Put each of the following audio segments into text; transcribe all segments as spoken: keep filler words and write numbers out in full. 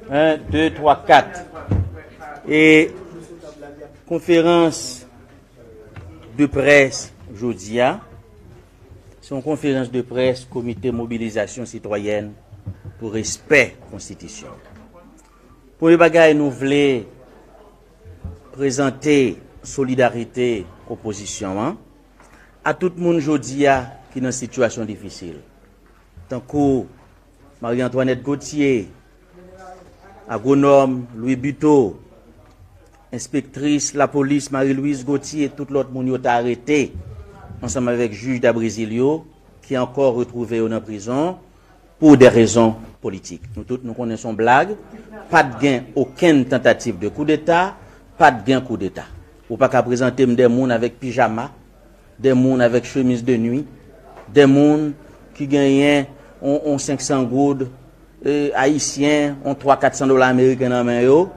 En, de, twa, kat. E konferans de près jodi a, se yon konferans de près Komite Mobilizasyon Sitwayèn pou Respè Konstitisyon. Premye bagay, nou vle prezante solidarite opozisyon an a tout moun jodi a ki nan sitiyasyon difisil, tankou Marie Antoinette Gauthier, agwonòm Louis Buteau, enspektris lapolis Marie Louise Gauthier, tout lòt moun yo t arete ansanm avèk jij Dabrésil yo, ki ankò retwouve yo nan prizon pou de rezon politik. Nou tout nou konnen se yon blag, pa t gen okenn tantativ de koudeta, pa t gen koudeta. Ou pa ka prezante m de moun avèk pijama, de moun avèk chemiz de nwi, de moun ki genyen on, on senk san goud, e, ayisyen, on twa kat san dola ameriken nan men yo,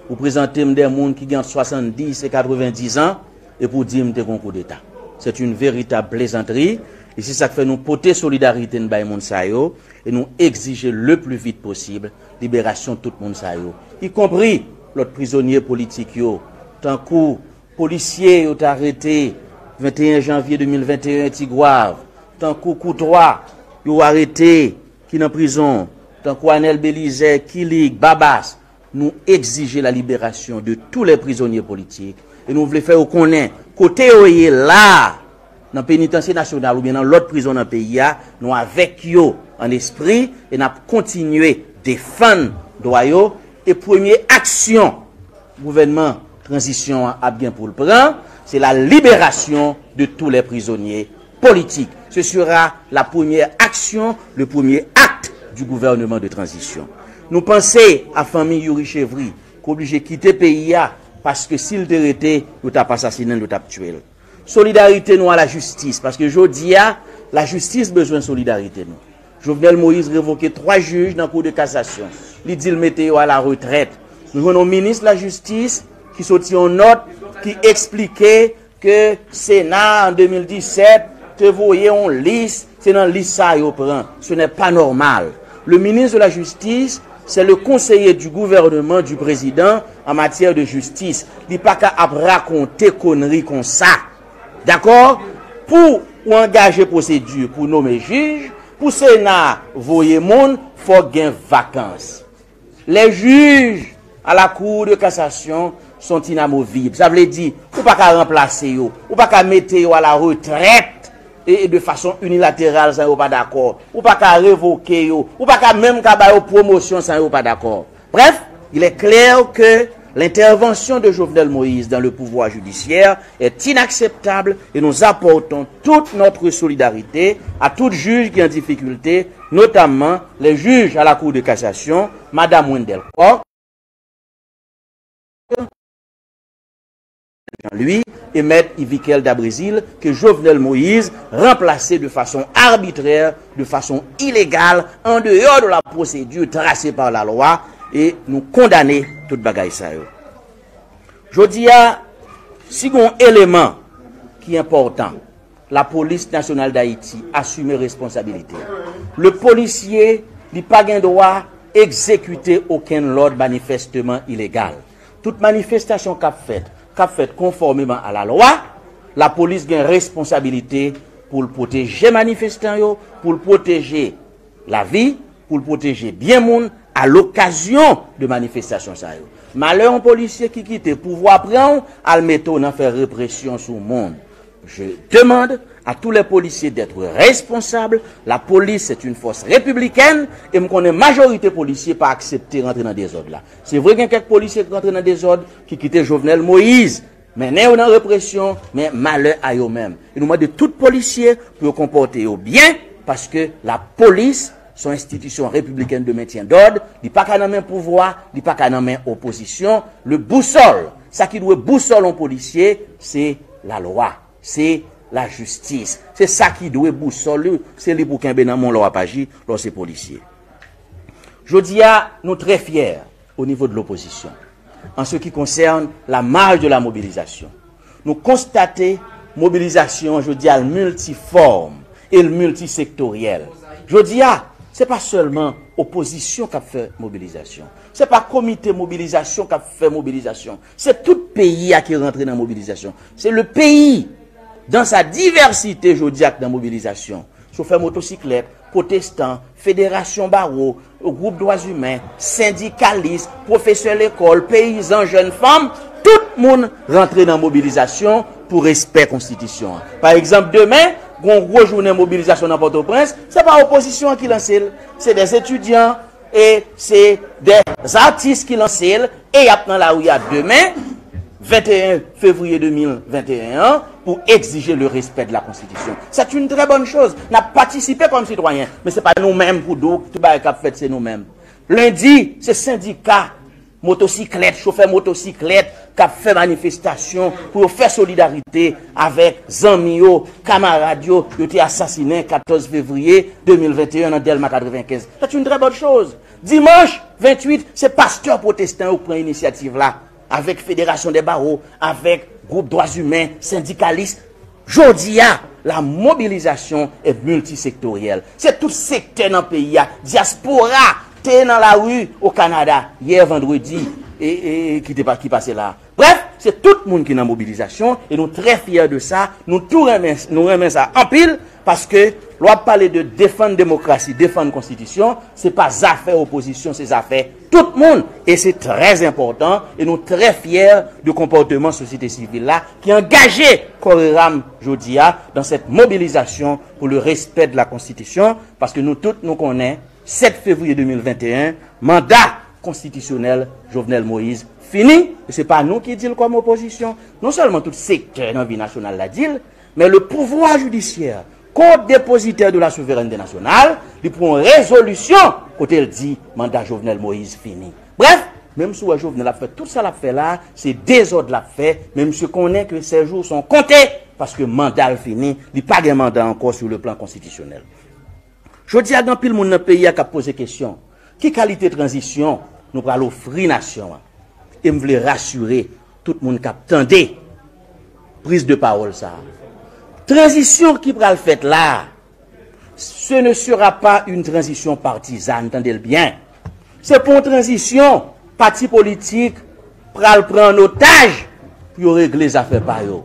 ou prezante m de moun ki gen ant swasanndis e katrevenndis an, epi w di m te gen koudeta. C'est une véritable plaisanterie, e se sa k fè nou pote solidarite n bay moun sa yo, e nou egzije le plus vite possible liberasyon tout moun sa yo, ikonpri lòt prizonye politik yo, tankou polisye yo t arete venteyen janvye de mil venteyen Tigwav, tankou Koutwa yo arete ki nan prizon, tankou Anèl Belizè, Kilig, Babas, nou egzije la liberasyon de tous les prisonniers politiques e nou vle fè yo konnen kote yo ye la a, nan penitansye nasyonal oubyen nan lòt prizon nan peyi a, nou avèk yo an espri e n ap kontinye defann dwa yo. E premye aksyon gouvènman tranzisyon an ap gen pou l pran, se la libération de tous les prisonniers politiques. Ce sera la première action, le premier acte du gouvernement de transition. Nou panse a fanmi Youri Chevry, ki oblije kite peyi a, paske si l te rete, yo t ap asasinen l, yo t ap tiye l. Solidarite nou a lajistis, paske jodi a, lajistis bezwen solidarite nou. Jovenel Moïse revoke twa jij nan Kou de Kasasyon. Li di l mete yo a la retrèt. Nou jwenn yon minis lajistis ki soti yon nòt ki eksplike ke Sena an de mil disèt te voye yon lis, se nan lis sa a yo pran. Ce n'est pas normal. Le ministre de la Justice, c'est le conseiller du gouvernement du président en matière de justice. Li pa ka ap rakonte konri konsa. Dakò? Pou ou angaje pwosedi pou nome jij, pou Sena voye moun, fòk gen vakans. Les juges à la Cour de cassation sont inamovibles. Sa vle di, ou pa ka ranplase yo, ou pa ka mete yo a la retrèt e, e de fason inilateral san yo pa dakò, ou pa ka revoke yo, ou pa ka menm ka ba yo pwomosyon san yo pa dakò. Bref, il est clair que l'intervention de Jovenel Moïse dans le pouvoir judiciaire est inacceptable et nous apportons toute notre solidarité à tout juge qui est en difficulté, notamment les juges à la Cour de cassation, Madame Wendell Coq, Jean-Louis, et Maître Yvikel Dabrésil, que Jovenel Moïse remplaçait de façon arbitraire, de façon illégale, en dehors de la procédure tracée par la loi, e nou kondane tout bagay sa yo. Jodi a, si gen yon eleman ki enpòtan, Lapolis Nasyonal Dayiti asime responsabilite l. Le polisye, li pa gen dwa egzekite okenn lòd manifèsteman ilegal. Tout manifestasyon k ap fèt, k ap fèt konfòmeman a la lwa, lapolis gen responsabilite pou l pwoteje manifestan yo, pou l pwoteje lavi, pou l pwoteje byen moun a lokazyon de manifestasyon sa yo. Malè yon polisye ki kite pouvwa pran w, al mete w nan fè represyon sou moun. Je demande à tous les policiers d'être responsables. La police, c'est une force républicaine, e m konnen majorite polisye pa aksepte rantre nan dezòd la. Se vre, gen kèk polisye ki rantre nan dezòd, ki kite Jovenel Moïse mennen yo nan represyon, men malè a yo menm. E nou mande tout polisye pou yo konpòte yo byen, paske lapolis se yon enstitisyon repiblikèn de mentyen dòd, li pa ka nan men pouvwa, li pa ka nan men opozisyon. Le boussole, sa ki dwe bousòl yon polisye, se lalwa, se lajistis. Se sa ki dwe bousòl li, se li pou kenbe nan men w lè w ap aji, lè w se polisye. Jodi a, nou trè fyè o nivo de lopozisyon, an se ki konsène la maj de la mobilizasyon. Nou konstate mobilizasyon an jodi a l miltifòm e l miltisektoryèl. Jodi a, se pa sèlman opozisyon k ap fè mobilizasyon. Se pa komite mobilizasyon k ap fè mobilizasyon. Se tout peyi a ki rantre nan mobilizasyon. Se le pays dans sa diversité jodi a k nan mobilizasyon. Chofè motosiklèt, pwotestan, federasyon bawo, gwoup dwa imen, sendikalis, pwofesè lekòl, peyizan, jèn fanm, tout moun rantre nan mobilizasyon pou respè konstitisyon an. Pa egzanp, demen, gen yon gwo jounen mobilizasyon nan Pòtoprens, se pa opozisyon an ki lanse l, se dè etidyan e se dè atis ki lanse l, e y ap nan lari a demen, venteyen fevriye de mil venteyen an, pou egzije le respè de la konstitisyon. C'est une très bonne chose. N ap patisipe kòm sitwayen, men se pa nou menm pou di w tout bagay k ap fèt se nou menm. Lendi, se sendika motosiklèt, chofè motosiklèt k ap fè manifestasyon pou yo fè solidarite avèk zanmi yo, kamarad yo, yo te asasinen katòz fevriye de mil venteyen nan Dèlma katrevenkenz. C'est une très bonne chose. Dimanch venntuit, se pastè pwotestan yo k pran inisyativ la, avèk Federasyon dè Bawo, avèk gwoup dwa imen, sendikalis. Jodi a, la mobilisation est multisectorielle. Se tout sektè nan peyi a, dyaspora te nan lari o Kanada yè vandredi e, e, e ki te pa, ki pase la. Brèf, se tout moun ki nan mobilizasyon e nou trè fyè de sa. Nou tou renmen, nou renmen sa anpil paske lè w ap pale de defann demokrasi, defann konstitisyon, se pa zafè opozisyon, se zafè tout moun. E se trè enpòtan e nou trè fyè de konpòteman sosyete sivil la ki angaje kò e ram jodi a dans cette mobilisation pour le respect de la Constitution, paske nou tout nou konnen sèt fevriye de mil venteyen, manda konstitisyonèl Jovenel Moïse fini, e se pa nou ki di l kòm opozisyon. Non sèlman tout sektè nan vi nasyonal la di l, men le pouvoir judiciaire, co-dépositaire de la souveraineté nationale, li pran yon rezolisyon kote l di manda Jovenel Moïse fini. Brèf, menm si w wè Jovenel ap fè tout sa l ap fè la, se dezòd l ap fè, men misye konnen ke ses jours sont comptés, paske manda l fini, li pa gen manda ankò sou le plan konstitisyonèl. Jodi a, gen anpil moun nan peyi a k ap poze kesyon, ki kalite tranzisyon nou pral ofri nasyon an? E m vle rasire tout moun k ap tande priz de pawòl sa a. Tranzisyon ki pral fèt la a, ce ne sera pas une transition partisane, tande l byen. Se pa yon tranzisyon pati politik pral pran an otaj pou yo regle zafè pa yo.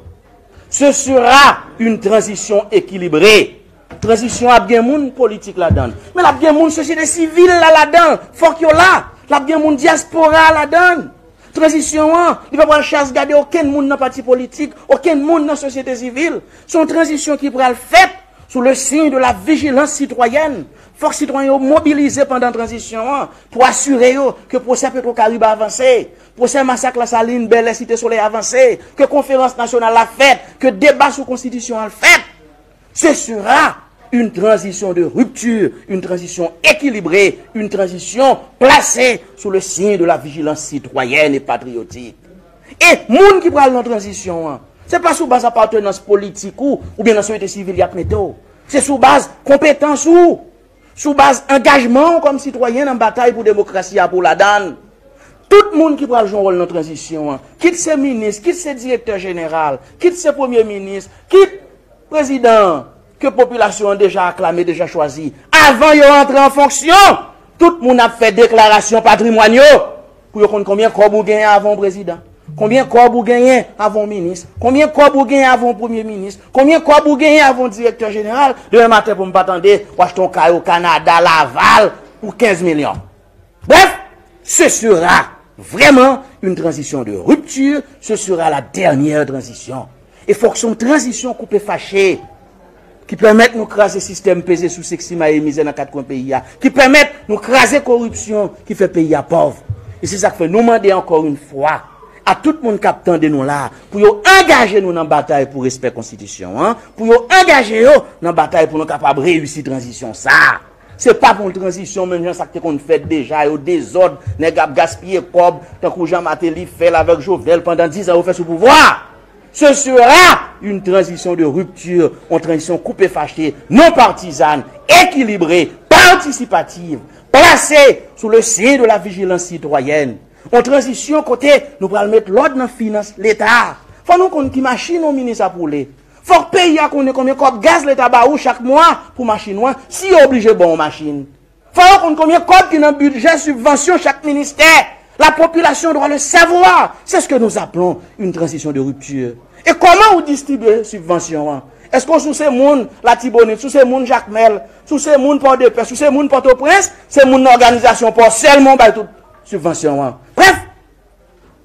Ce sera une transition équilibrée. Tranzisyon ap gen moun politik ladan l, men l ap gen moun sosyete sivil la ladan l. Fòk yo la. L ap gen moun dyaspora ladan l. Tranzisyon an, li pa pral chas gade okenn moun nan pati politik, okenn moun nan sosyete sivil. Se yon tranzisyon ki pral fèt sous le signe de la vigilance citoyenne. Fòk sitwayen yo mobilize pandan tranzisyon an pou asire yo ke pwosè Petro Caribe avanse, pwosè masak Lasalin, Bèlè, Site Solèy avanse, ke konferans nasyonal la fèt, ke deba sou konstitisyon an fèt. Ce sera une transition de rupture, une transition équilibrée, une transition placée sous le signe de la vigilance citoyenne et patriotique. E moun ki pral nan tranzisyon an, se pa sou baz apartenans politik ou oubyen nan sosyete sivil y ap mete w. Se sou baz konpetans ou, sou baz angajman w kòm sitwayen nan batay pou demokrasi a pou w ladan l. Tout moun ki pral jwe yon wòl nan tranzisyon an, kit se minis, kit se direktè jeneral, kit se premye minis, kit prezidan an ke popilasyon an deja aklame, deja chwazi, avan yo antre an fonksyon, tout moun ap fè deklarasyon patrimwàn yo pou yo konn konbyen kòb ou genyen avan w prezidan, konbyen kòb ou genyen avan w minis, konbyen kòb ou genyen avan w premye minis, konbyen kòb ou genyen avan w direktè jeneral. Demen maten pou m pa tande w achte yon kay o Kanada, Laval, pou kenz milyon. Bref, ce sera vraiment une transition de rupture, ce sera la dernière transition. E fòk se yon tranzisyon koupe fache ki pèmèt nou kraze sistèm peze souse k simaye mizè nan kat kwen peyi a, ki pèmèt nou kraze koripsyon ki fè peyi a pòv. E se sa k fè nou mande encore une fois a tout moun k ap tande nou la pou yo angaje nou nan batay pou respè konstitisyon an, pou yo angaje yo nan batay pou nou kapab reyisi tranzisyon sa a. Se pa pou yon tranzisyon menm jan sa k te konn fèt deja yo, dezòd, nèg ap gaspiye kòb, tankou jan Martelly fè l avèk Jovenel pandan diz an yo fè sou pouvwa a. Ce sera une transition de rupture, yon tranzisyon koupe fache, non partizàn, ekilibre, patisipativ, plase sou le siy de la vijilans sitwayèn. Yon tranzisyon kote nou pral met lòd nan finans Leta a. Fò nou konn ki machin yon minis ap woule. Fòk peyi a konnen konbyen kòb gaz Leta ba ou chak mwa pou machin ou an, si yo oblije ba w yon machin. Fò yo konn konbyen kòb ki nan bidjè sibvansyon chak ministè. La population doit le savoir. C'est ce que nous appelons une transition de rupture. E kòman ou distribye sibvansyon an? Èske w, si w se moun Latibonit, si w se moun Jakmèl, si w se moun Pòdepè, si w se moun Pòtoprens, se moun nan òganizasyon pa w sèlman w bay tout sibvansyon an? Bref,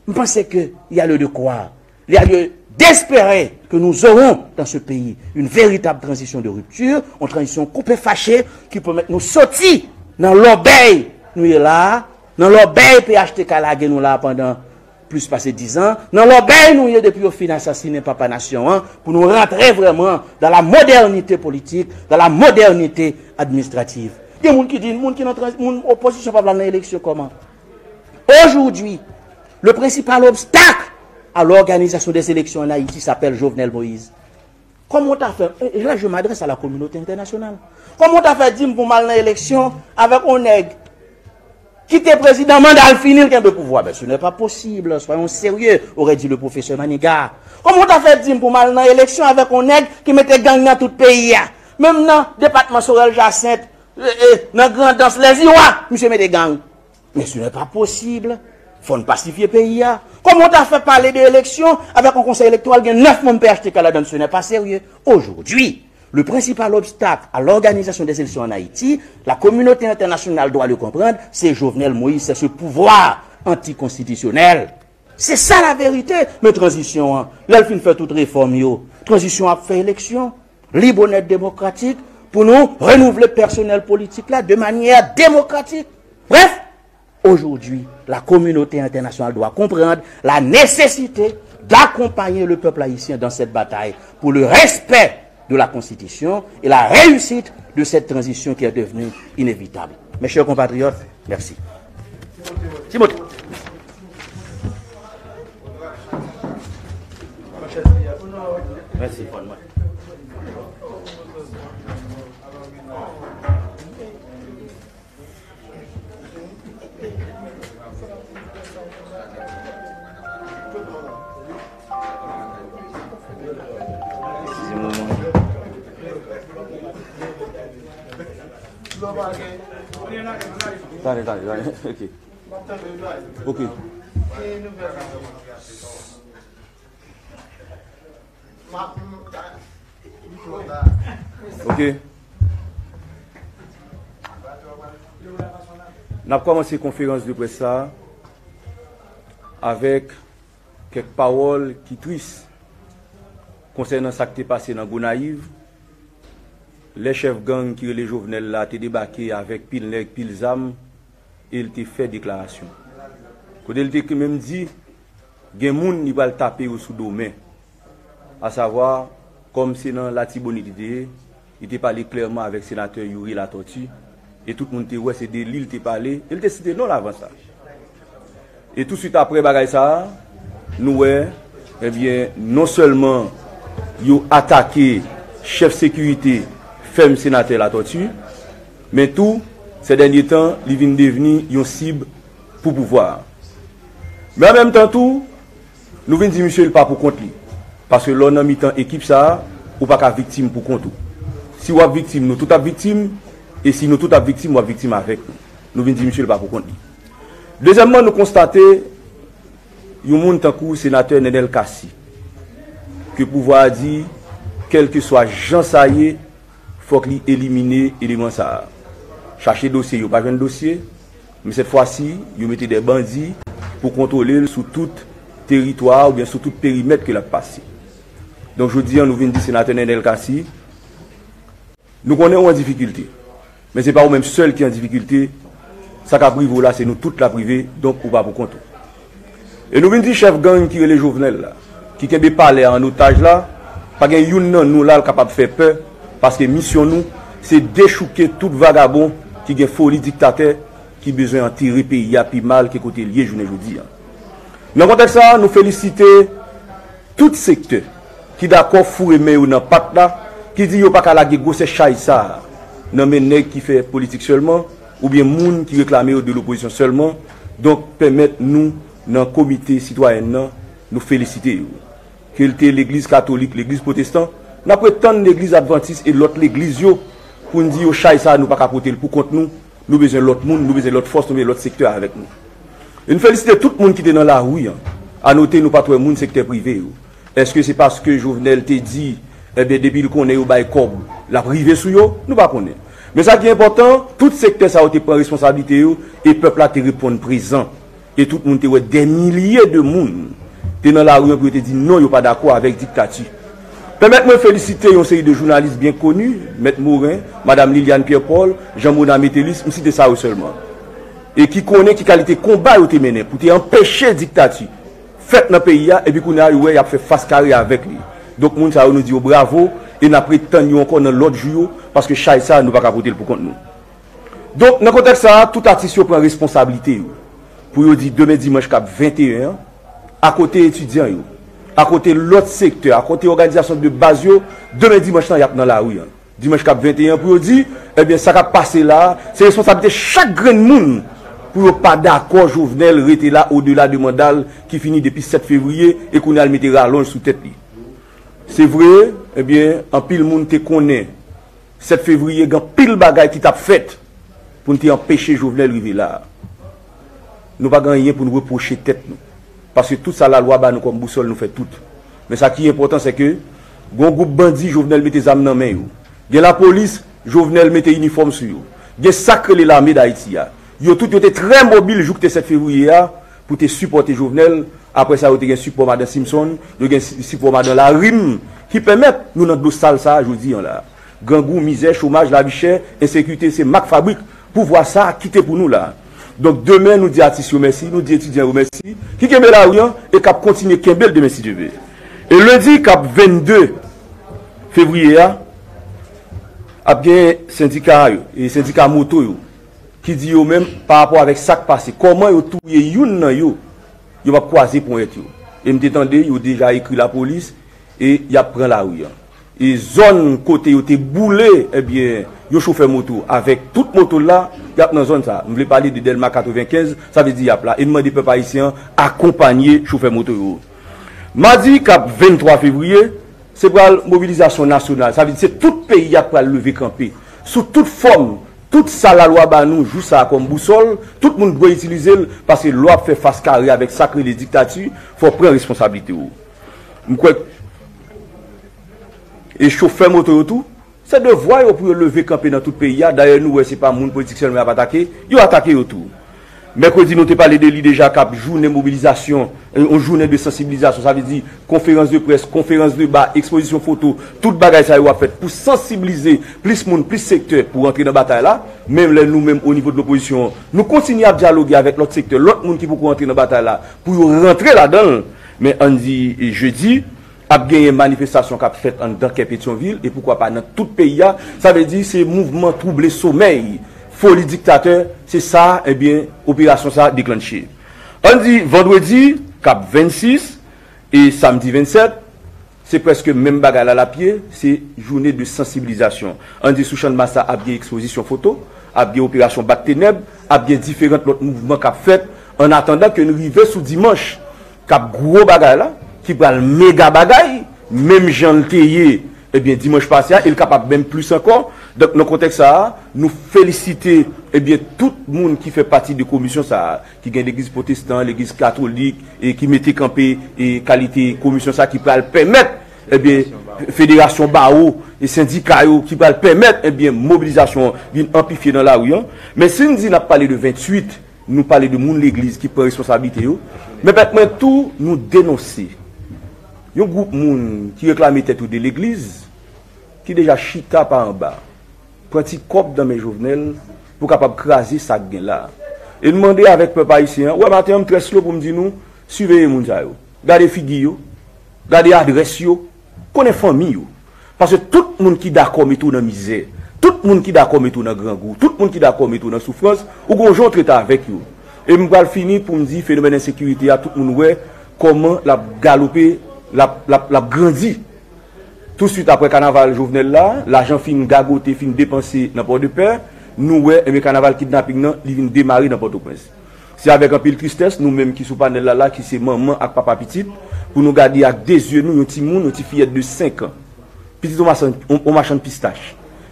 m panse ke y a lieu de croire, y a lieu d'espérer que nous aurons dans ce pays une véritable transition de rupture, yon tranzisyon koupe fache ki pèmèt nou soti nan lòbèy nou ye la a, nan lòbèy P H T K lage nou la a pandan plis pase diz an, nan lòbèy nou ye depi yo fin asasinen papa nasyon an, pou nou rantre vrèman dans la modernité politique, dans la modernité administrative. Gen moun ki di, moun ki nan trans-, moun opozisyon pa vle al nan eleksyon kòman? Aujourd'hui, le principal obstacle à l'organisation des élections en Haïti s'appelle Jovenel Moïse. Comment t'as fait, et là je m'adresse à la communauté internationale, comment t'as fait di m pou m al nan eleksyon avèk yon nèg ki te prezidan, manda l fini, l kenbe pouvwa? Ben, ce n'est pas possible, soyons sérieux, aurait dit le professeur Manigat. Kòman w ta fè di m pou m al nan eleksyon avèk yon nèg ki mete gang nan tout peyi a? Menm nan depatman Sorèl Jasent, e, e, nan Grandans, Lèziwa, misye mete gang. Men ce n'est pas possible. Fò n pasifye peyi a. Kòman w ta fè pale de eleksyon avèk yon konsèy elektoral gen nèf manm P H T K ladan l? Ce n'est pas sérieux. Aujourd'hui, le principal obstacle à l'organisation des élections en Haïti, la communauté internationale doit le comprendre, c'est Jovenel Moïse, c'est ce pouvoir antikonstitisyonèl. Se sa laverite. Men tranzisyon an, lè l fin fè tout refòm yo, tranzisyon an ap fè eleksyon lib, onèt, demokratik, pou nou renouvle pèsonèl politik la de manière démocratique. Bref, aujourd'hui, la communauté internationale doit comprendre la nécessité d'accompagner le peuple haïtien dans cette bataille pour le respect de la Constitution et la réussite de cette transition qui est devenue inévitable. Mes chers compatriotes, merci. Timothée. Mèsi. Tande, tande, tande. Ok. Ok. Ok. N ap kòmanse konferans de près sa a avèk kèk pawòl ki tris konsènan sa k te pase nan Gonayiv, lè chèf gang ki rele Jovenel la te debake avèk pil nèg, pil zam, e l te fè deklarasyon. Kote l te menm di, gen moun li pral tape yo sou do men. Asavwa, kòm se nan Latibonit li te ye, li te pale klèman avèk senatè Youri Latortue, e tout moun te wè se de li l te pale, e l te site non l avan sa. E tousuit apre bagay sa a, nou wè, ebyen, non sèlman yo atake chèf sekirite fèm senatè Latortue, men tou, sè dènye tan, li vin devni yon sib pou pouvwa a. Men an menm tan tou, nou vin di misye li pa pou kont li. Paske lè w nan mitan ekip sa a, ou pa ka viktim pou kont ou. Si w ap viktim, nou tout ap viktim, e si nou tout ap viktim, w ap viktim avèk nou. Nou vin di misye li pa pou kont li. Dezyèmman, nou konstate yon moun tankou senatè Nenel Cassy, ke pouvwa a di, kèlkeswa jan sa ye, fòk li elimine eleman sa a. Chache dosye, yo pa jwenn dosye, men sèt fwa si, yo mete de bandi pou kontwole l sou tout teritwa oubyen sou tout perimèt ke l ap pase. Donk, jodi a, nou vin di senatè Nenel Cassy, nou konnen ou an difikilte. Men se pa ou menm sèl ki an difikilte. Sa k ap rive w la, se nou tout l ap rive, donk ou pa pou kont ou. E nou vin di chèf gang ki rele Jovenel la, ki kenbe palè a an otaj la, pa gen youn nan nou la l kapab fè pè, paske misyon nou, se dechouke tout vagabon ki gen foli diktatè, ki bezwen antere peyi a pi mal ke kote l ye jounen jodi a. Nan kontèks sa a, nou felisite tout sektè ki dakò foure men yo nan pat la, ki di yo pa ka lage gwosè chay sa a nan men nèg ki fè politik sèlman, oubyen moun ki reklame yo de lopozisyon sèlman, donk pèmèt nou, nan komite sitwayèn nan, nou felisite yo. Ke l te legliz katolik, legliz pwotestan, n ap ret tann legliz advantis e lòt legliz yo pou n di yo chay sa a nou pa ka pote l pou kont nou, Nou bezwen lòt moun, nou bezwen lòt fòs, nou bezwen lòt sektè avèk nou. E nou felisite tout moun ki te nan lari an. A note, nou pa t wè moun sektè prive yo. Èske se paske Jovenel te di, ebyen, depi l konnen yo bay kòb, l ap rive sou yo? Nou pa konnen. Men sa ki enpòtan, tout sektè sa yo te pran responsablite yo, e pèp la te reponn prezan. E tout moun te wè dè milye de moun te nan lari an pou yo te di non, yo pa dakò avèk diktati. Pèmèt mwen felisite yon seri de jounalis byen koni, Mèt Morin, Madam Liliane Pierre Paul, Jean Mona Metellus, m site sa yo sèlman. E ki konnen ki kalite konba yo te mennen pou te anpeche diktati fèt nan peyi a, epi kounye a, yo wè y ap fè fas kare avèk li. Donk, moun sa yo, nou di yo bravo, e n ap ret tann yo ankò nan lòt jou yo, paske chay sa, nou pa ka pote l pou kont nou. Donk, nan kontèks sa a, tout atis yo pran responsablite yo, pou yo di demen dimanch k ap venteyen an, akote etidyan yo, akote lòt sektè, akote òganizasyon de baz yo, demen dimanch lan, y ap nan lari an. Dimanch k ap venteyen an, pou yo di, ebyen, sa k ap pase la a, se responsablite chak grenn moun pou yo pa dakò Jovenel rete la odela de manda l ki fini depi sèt fevriye e kounye a l mete ralonj sou tèt li. Se vre, ebyen, anpil moun te konnen sèt fevriye gen anpil bagay ki t ap fèt pou n te anpeche Jovenel rive la a. Nou pa gen anyen pou n repwoche tèt nou. Paske tout sa lalwa ba nou kòm bousòl, nou fè tout. Men sa ki enpòtan, se ke gen yon gwoup bandi, Jovenel mete zam nan men yo. Gen lapolis, Jovenel mete inifòm sou yo. Gen sa k rele Lame Dayiti a. Yo tout, yo te trè mobil jouk te sèt fevriye a pou te sipòte Jovenel. Apre sa, yo te gen sipò Madan Simpson, yo gen si-, sipò Madan Larim, ki pèmèt nou nan dlo sal sa a jodi an la. Grangou, mizè, chomaj, lavi chè, ensekirite, se mak fabrik pouvwa sa a kite pou nou la. Donk, demen, nou di atis yo mèsi, nou di etidyan yo mèsi, ki kenbe lari an e k ap kontinye kenbe l demen, si Dye vle. E lendi k ap vennde fevriye a, ap gen sendika yo, e sendika moto yo, ki di yo menm, pa rapò avèk sa k pase, kòman yo touye youn nan yo, yo p ap kwaze ponyèt yo. E m te tande, yo deja ekri lapolis, e y ap pran lari an. E zòn kote yo te boule, ebyen, yon chofè moto avèk tout moto l la, y ap nan zòn sa a. M vle pale de Dèlma katrevenkenz, sa vle di y ap la. E n mande pèp ayisyen an akonpanye chofè moto yo. Madi k ap venntwa fevriye, se pral mobilizasyon nasyonal. Sa vle di se tout peyi a k pral leve kanpe. Sou tout fòm, tout sa lalwa ba nou jou sa a kòm bousòl, tout moun dwe itilize l, paske lè w ap fè fas kare avèk sa k rele diktati, fò w pran responsablite w. M kwè, e chofè moto yo tou, se devwa yo pou yo leve kanpe nan tout peyi a. Dayè, nou wè se pa moun politik sèlman y ap atake, yo atake yo tou. Mèkredi, nou te pale de li deja, k ap jounen mobilizasyon, yon jounen de sansibilizasyon, sa vle di konferans de près, konferans de ba, ekspozisyon foto, tout bagay sa yo ap fèt pou sansibilize plis moun, plis sektè pou rantre nan batay la. Menm lè nou menm, o nivo de lopozisyon, nou kontinye ap dyaloge avèk lòt sektè, lòt moun ki poko rantre nan batay la, pou yo rantre ladan l. Men ann di, e, jedi, ap genyen manifestasyon k ap fèt anndan kè Petyonvil e poukwa pa nan tout peyi a. Sa vle di se mouvman twouble somèy, foli diktatè, se sa, ebyen, operasyon sa a deklanche. Ann di vandredi k ap vennsis e samdi vennsèt, se prèske menm bagay la l ap ye, se jounen de sansibilizasyon. Ann di sou Channmas la ap gen ekspozisyon foto, ap gen operasyon bat tenèb, ap gen diferan lòt mouvman k ap fèt, an atandan ke n rive sou dimanch, k ap gwo bagay la, ki pral mega bagay, menm jan l te ye, ebyen, dimanch pase a, e l kapab menm plis ankò. Donk, nan kontèks sa a, nou felisite, ebyen, tout moun ki fè pati de komisyon sa a, ki gen legliz pwotestan, legliz katolik, e ki mete kanpe, e kalite komisyon sa a ki pral pèmèt, ebyen, federasyon bawo e sendika yo ki pral pèmèt, ebyen, mobilizasyon an vin anplifye nan lari an. Men si n di n ap pale de venntuit, nou pale de moun legliz ki pran responsablite yo. Men pèt mwen tou, nou denonse yon gwoup moun ki reklame tèt yo de legliz, ki deja chita pa anba, pran ti kòb nan men Jovenel pou kapab kraze sa k gen la. E n mande avèk pèp ayisyen an, wè maten an m trè slow pou m di nou, siveye moun sa yo. Gade figi yo, gade adrès yo, konnen fanmi yo. Paske tout moun ki dakò mete w nan mizè, tout moun ki dakò mete w nan grangou, tout moun ki dakò mete w nan soufrans, ou gon jan w trete avèk yo. E m pral fini pou m di fenomèn ensekirite a, tout moun wè kòman l ap galope, l ap, l ap, l ap grandi. Tousuit apre kanaval Jovenel la, lajan fin gagote, fin depanse nan Pòdepè, nou wè, enben, kanaval kidnaping nan, li vin demare nan Pòtoprens. Se avèk anpil tristès, nou menm ki sou panèl la, la, ki se manman ak papa pitit, pou nou gade ak de zye nou yon timoun, yon ti fiyèt de senk an. Pitit yon machann, yon, yon machann pistach.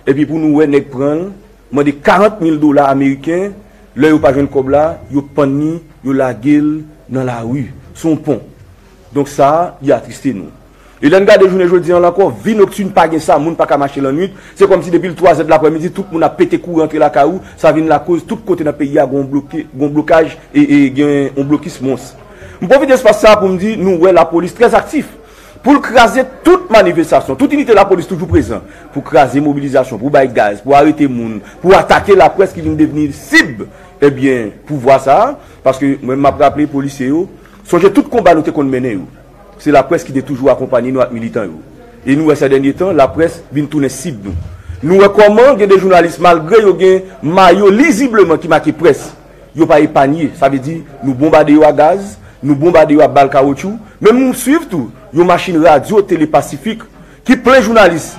Epi pou nou wè nèg pran l, Mande karant mil dola ameriken, lè yo pa jwenn kòb la, yo pann li, yo lage l nan lari, sou yon pon. Donk sa, li atriste nou. E lè n gade jounen jodi an la ankò, vi noktin pa gen sa, moun pa ka mache lannwit. Se kòmsi depi l twa zè de laprèmidi, tout moun ap pete kouri antre lakay ou, sa vin lakoz tout kote nan peyi a gen yon bloke-, gen yon blokaj e, e gen yon blokis mons. M pwofite espas sa a pou m di, nou wè lapolis trè aktif pou l kraze tout manifestasyon, tout inite lapolis toujou prezan pou kraze mobilizasyon, pou bay gaz, pou arete moun, pou atake laprès ki vin devni sib, ebyen, pouvwa sa a. Paske mwen, m ap raple polisye yo, sonje tout konba nou te konn mennen yo. Se laprès ki te toujou akonpanye nou ak militan yo. E nou wè, sè dènye tan, laprès vin tounen sib nou. Nou wè kòman gen de jounalis, malgre yo gen mayo lizibleman ki make près, yo pa epanye. Sa vle di, nou bonbade yo a gaz, nou bonbade yo a bal kawotchou. Menm nou swiv tou yon machin radyo Tele Pasifik ki plen jounalis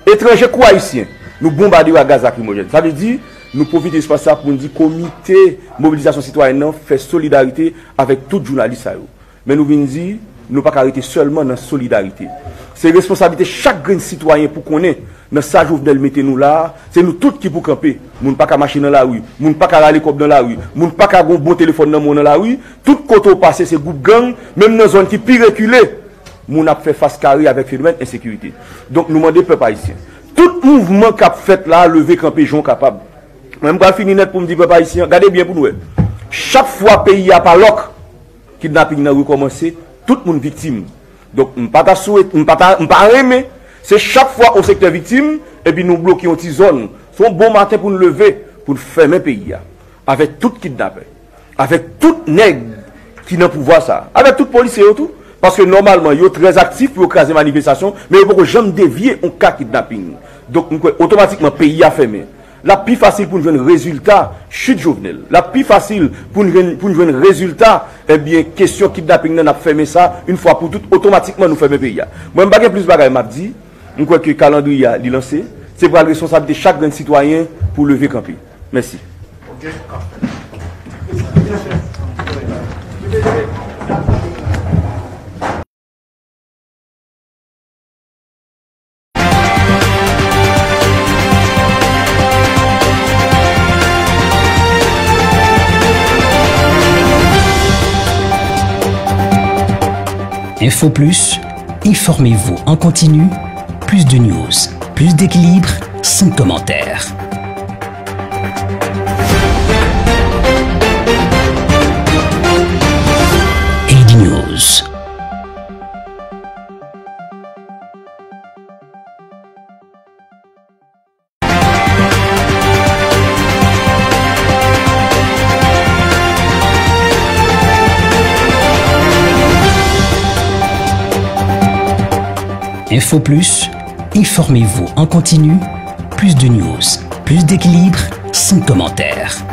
etranje kou ayisyen. Nou bonbade yo a gaz lakrimojèn. Sa vle di, nou pwofite espas sa pou n di komite mobilizasyon sitwayèn nan fè solidarite avèk tout jounalis sa yo. Men nou vin di, nou pa ka rete sèlman nan solidarite. Se responsablite chak grenn sitwayen pou konnen, nan sa Jovenel mete nou la a, se nou tout ki pou kanpe. Moun pa ka mache nan lari, moun pa ka rale kòb nan lari, moun pa ka gon bon telefòn nan men w nan lari. Tout kote w pase, se gwoup gang, menm nan zòn ki pi rekile, moun ap fè fas kare avèk fenomèn ensekirite. Donk, nou mande pèp ayisyen, tout mouvman k ap fèt la a, leve kanpe jan w kapab. Mwen, m pral fini nèt pou m di pèp ayisyen, gade byen pou n wè. Chak fwa peyi a pa lòk, kidnaping nan rekòmanse, tout moun viktim. Donk, m pa ta swete, m pa ta, m pa renmen, se chak fwa yon sektè viktim, epi nou bloke yon ti zòn. Se yon bon maten pou n leve, pou n fèmen peyi a. Avèk tout kidnapè, avèk tout nèg ki nan pouvwa sa a, avèk tout polisye yo tou. Paske nòmalman, yo trè aktif pou yo kraze manifestasyon, men yo poko janm devye yon ka kidnaping. Donk, m kwè otomatikman peyi a fèmen. L ap pi fasil pou n jwenn rezilta chit Jovenel. L ap pi fasil pou n jwenn, pou n jwenn rezilta, ebyen, kesyon kidnaping nan, n ap fèmen sa, yon fwa pou tout, otomatikman nou fèmen peyi a. Mwen, m pa gen plis bagay m ap di. M kwè ke kalandriye a, li lanse. Se pral responsablite chak grenn sitwayen pou leve kanpe. Mèsi. Info Plus, informez-vous en continu, plus de news, plus d'équilibre, sans commentaire. A D News. Info Plus, informez-vous en continu, plus de news, plus d'équilibre, sans commentaire.